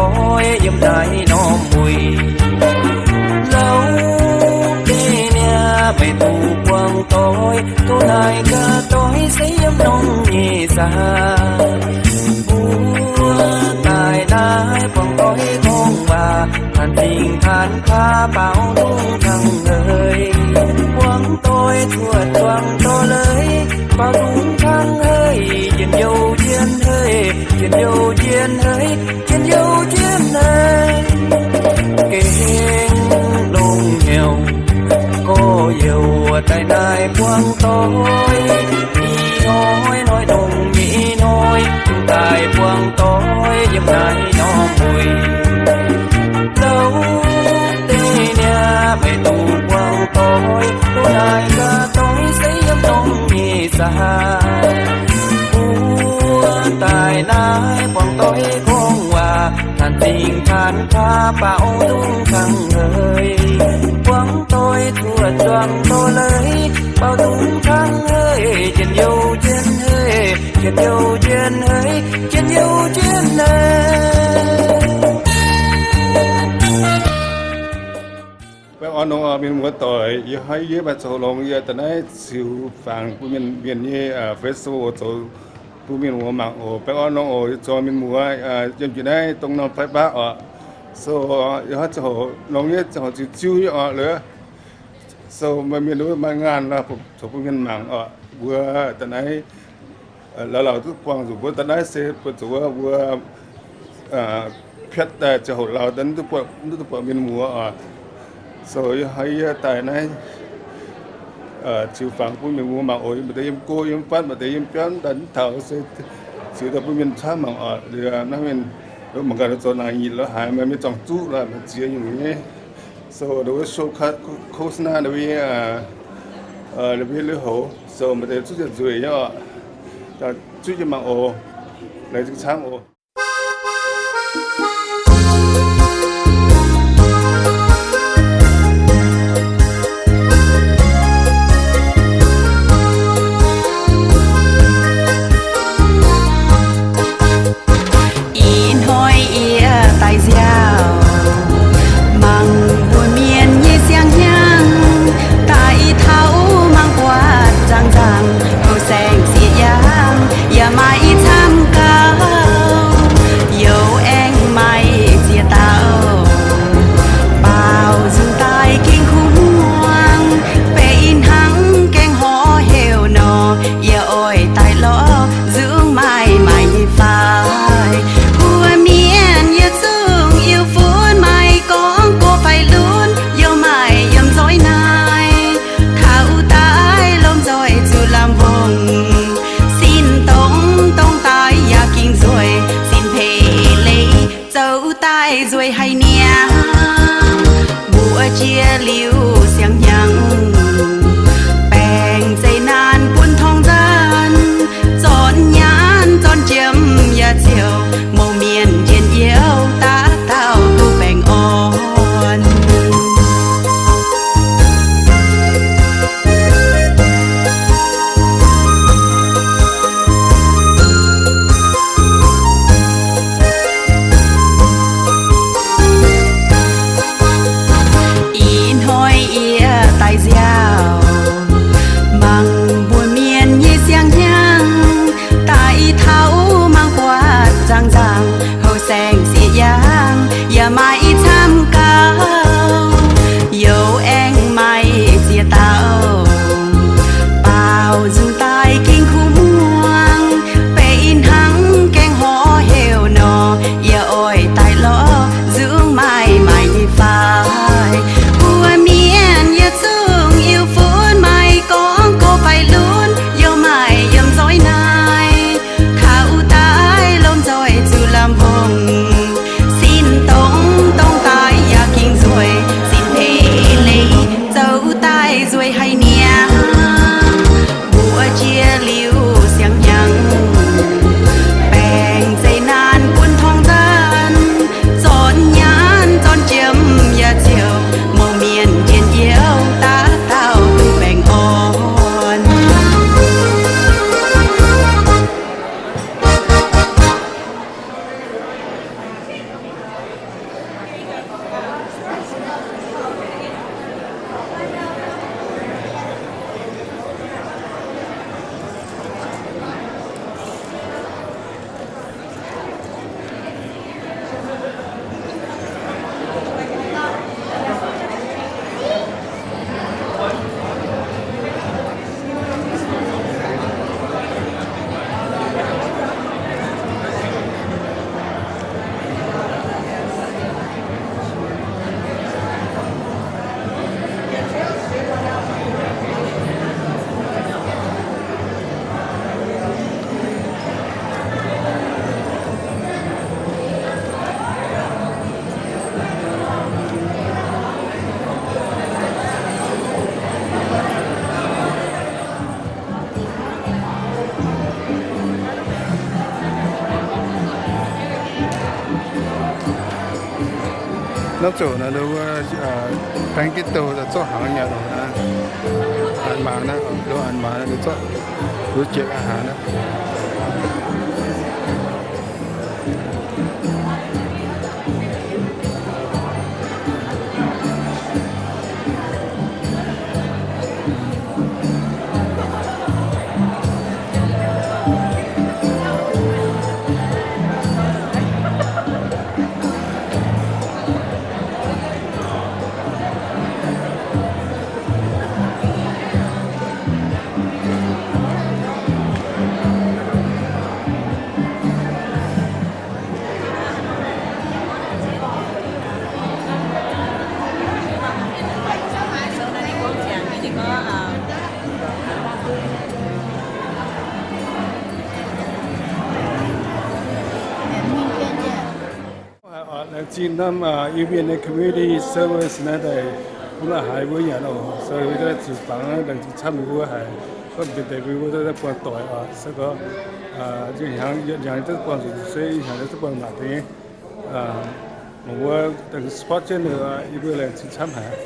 doix yiem naaiv norm mueiz. Lauh deix niaa, meih duqv buangh doix, duqv naaiv gaax doix se yiem norm nyei saah. Mbuo daaih naaiv buangh doix gorngv waac, hanc zingh hanc kaav baaux nzung kangv hei. Buangh doix cuotv zuangx dorh leiz, baaux nzung kangv hei, njien-youh njien-hei, njien-youh njien-hei, njien-youh njien-hei. Gengh longx hnyouv gorx-youz daaih naaiv buangh doix, ih hnoi hnoi dongh nyei hnoi, daaih buangh doix yiem naaiv norm mueiz. Lauh deix niaa, meih duqv buangh doix, duqv naaiv gaax doix se yiem norm nyei saah. Mbuo daaih naaiv buangh doix gorngv waac, hanc zingh hanc kaav baaux nzung kangv hei. Buangh doix cuotv zuangx dorh leiz, baaux nzung kangv hei, njien-youh njien-hei, njien-youh njien-hei, njien-youh njien-hei. Baengh orn nor, mienh muoz doic, yie hnoi yie maaih zoux longx, yie daaih naaiv ziux fangx bun mienh, mienh nyei festival zoux bun mienh muoz mangc oc. Baengh orn nor oc, yie zoux mienh muoz yiem njiec naaiv dongh norm fai baav oc. So yie hnoi ziangh hoc longx nyei, ziangh hoc ziux ziu nyei oc, lorqc. So maaih mienh maaih ngaanh zoux bun mienh mangc oc. Mbuo daaih naaiv laaix lauh duqv buangh nzunc, mbuo daaih naaiv se buatc zuqc wuov mbuo piatv daaih ziangh hoc lauh daaih mv duqv buatc mienh muoz oc. So yie hnoi yie daaih naaiv ziux fangx bun mienh muoz mangc oc. Maaih deix yiem go yiem fatv, maaih deix yiem biauv daaih mv taux se ziux daaih bun mienh camv mangc oc. Liuz naaiv mienh mangc gaax zoux naaic nyitc lorz haaix, maaih mienh zuangx zuqv lorqc, maaih ziex nyungc nyei. So the show โฆษณา the way, the way lui-houx, so maaih deix zuqv ziepc nzueic nyei oc. Zuqv jienv mangc oc. Laengz zingh camv oc. Ih hnoi yie daaih nziaauc, mangc mbuo mienh nyei siang-hnyangx, daaih taux mangc buatc nzangc-nzangc, houh saeng sieqv yaangh, yaac maaih camv gauh, youc aengx maaih ziex dauh baaux nzung daaih ging kuv muangx, benx hnangv gaeng horv heuc nor, yie oix daaih lorz nzung maaih maaih nyei fai. Mbuo mienh yietc zungv Iu-fun maaih gorngv go fai lunx, youc maaih yiem nzoih naaiv, taux daaih lomh nzoih zuqc lamh wongh, sin dongh dongh daaih yaac ging nzueic, sin peix leiz zoux daaih nzueic haic niaa. Mbuo jiex liuz siang-hnyangx, baengc zeiv naanc bun torngv nzaanc, zornc nyaanh zornc jiem yaac ziouc mouc mienh njien-youh daaih dauh duqv baengh orn. Ih hnoi yie daaih nziaauc, mangc mbuo mienh nyei siang-hnyangx, daaih taux mangc buatc nzangc-nzangc, houh saeng sieqv yaangh, yaac maaih camv gauh, youc aengx maaih ziex dauh baaux nzung daaih ging kuv muangx, benx hnangv gaeng horv heuc nor, yie oix daaih lorz nzung maaih maaih nyei fai. Mbuo mienh yietc zungv Iu-fun maaih gorngv go fai lunx, youc maaih yiem nzoih naaiv, taux daaih lomh nzoih zuqc lamh wongh, sin dongh Naaiv zoux naaiv, baeng jienv douh zorqv hnaangx nyanc oc. Naaiv maaz naaiv, loz-anx maaz naaiv, zorqv loz-jiex aqv hnaangx naaiv. Haiz oc, laengz zingh norm Iu Mienh nyei community service naaiv daaih bun la'haaix mbuo nyanc oc. So, zuqc fangx laengz zingh camv mbuo haiz, gorngv benx deix mbuo daaih buangh doic oc. Se gorngv yietc hnyangx, yietc hnyangx duqv buangh nzunc se yietc hnyangx duqv buangh mangc deix nyei. Mbuo daaih support jienv ninh, yie mbuo laengz zingh camv haic.